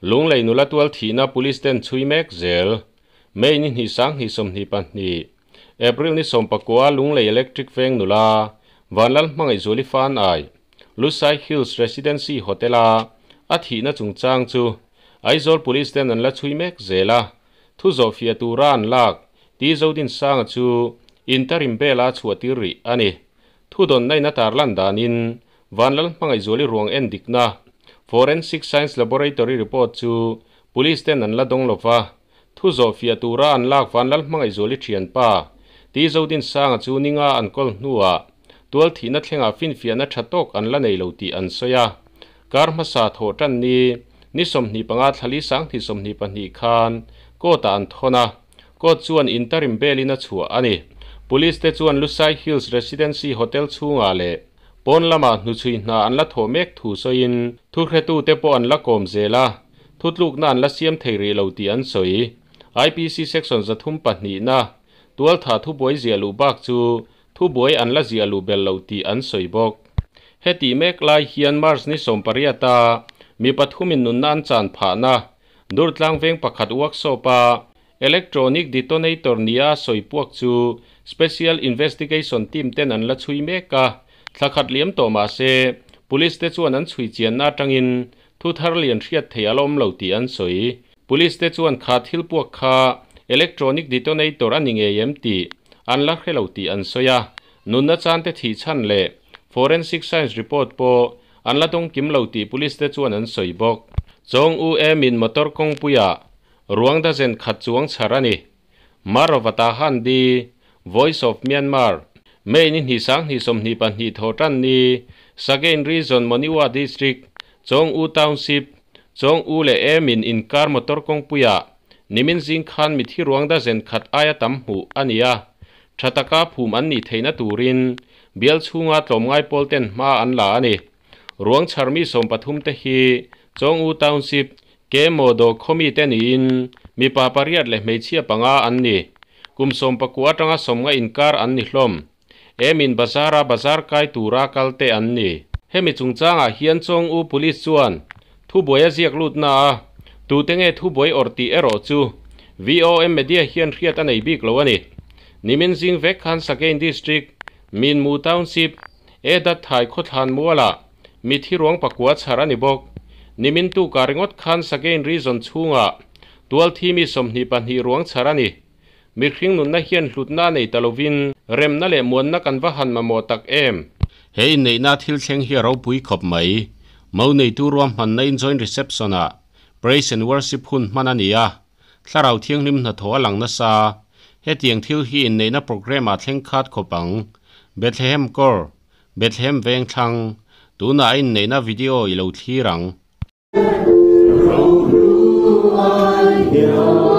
Lunglei nula tual thihna police ten chhui mek zel. May ni hnih 2022, April ni 19 Lunglei Electric Veng nula Vanlal Hmangaihzuali Fan Ai, Lusai Hills Residency Hotel-a a thihna chungchang chu Aizawl Police ten an la chhui mek zel a, thu zawhfiah tura an lak Ti Zodinsanga chu interim bail-a chhuah tir rih a ni. Thu dawnna in a tarlan danin Vanlal Hmangaihzuali ruang en dikna Forensic Science Laboratory report chu Police ten an la dawng lova, thu zawhfiah tura an lak Vanlal Hmangaihzuali thianpa Ti Zodinsanga chu ninga an kawl hnuah tual thihna thlengah finfiahna tha tawk an la nei lo tih an sawi a. Kar hmasa thawh tan ni ni 25 thlali 2022 khan court-ah an thawn a, court chuan interim bail-in a chhuah a ni. Police te chuan Lusai Hills Residency Hotel chhungah leh pawn lamah hnuchhui hna an la thawh mek thu sawiin thuhretute pawh an la kawm zel a, thutlukna an la siam thei rih lo tih an sawi. IPC Section 302 na tualtha thubuai ziah luh bak chu thubuai an la ziah luh bel lo tih an sawi bawk. Heti mek lai hian March ni 18 a mi pathumin nunna an chan phahna Durtlang veng pakhat workshop-a electronic detonator nia sawi puak chu Special Investigation Team ten an la chhui mek a, thlakhat liam tawh mah se Police te chuan an chhui chianna atangin thu thar lian hriat thei a la awm lo tih an sawi. Police te chuan kha thil puak kha electronic detonator a ni ngei em tih an la hre lo tih an sawi a, nunna chan te thih chhan leh forensic science report pawh an la dawng kim lo tih police te chuan an sawi bawk. Chawng U Emin motor kawngpuiah ruang dozen khat chuang chhar a ni. Marovata Han Di, Voice of Myanmar, May ni hnih 2022 thawh tan ni Sagaing Region Monywa District, Chawng U Township, Chawng U leh Emin inkar motor kawngpuiah nimin zing khan mithi ruang dozen khat aia tam hmuh a ni a, tha taka phum an nih theihna turin bial chhunga tlawmngai pawl ten hma an la a ni. Ruang chhar mi 13 te hi Chawng U Township, Ke Modo khawmi te niin mipa pariat leh hmeichhia panga an ni. Kum 19 atanga 50 inkar an ni hlawm. Emin bazara bazar kai tura kal te an ni. Hemi chungchangah hian Chawng U Police chuan thubuai a ziak lut na a, tute nge thubuai awrh tih erawh chu VOM Media hian hriat a nei bik lo a ni. Nimin zing vek khan Sagaing District, Minmu Township, Edat Thai khawthlan mualah mithi ruang pakua chhar a ni bawk. Nimin tukah ringawt khan Sagaing Region chhungah tual thi mi 22 ruang chhar a ni. Mihring nunna hian hlutna a nei ta lovin remna leh muanna kan va han mamawh tak em. He inneihna thil thleng hi a ropui khawp mai. Mo neitu ruahmanna in joint reception-ah praise and worship hun hman a ni a, thlarau thianghlim hnathawh a lang nasa. Hetiang thil hi inneihna program-ah thleng khat khawp ang. Bethlehem Kor, Bethlehem Vengthlang, tunah a inneihna video i lo thlir ang. Ro hlu ai hian.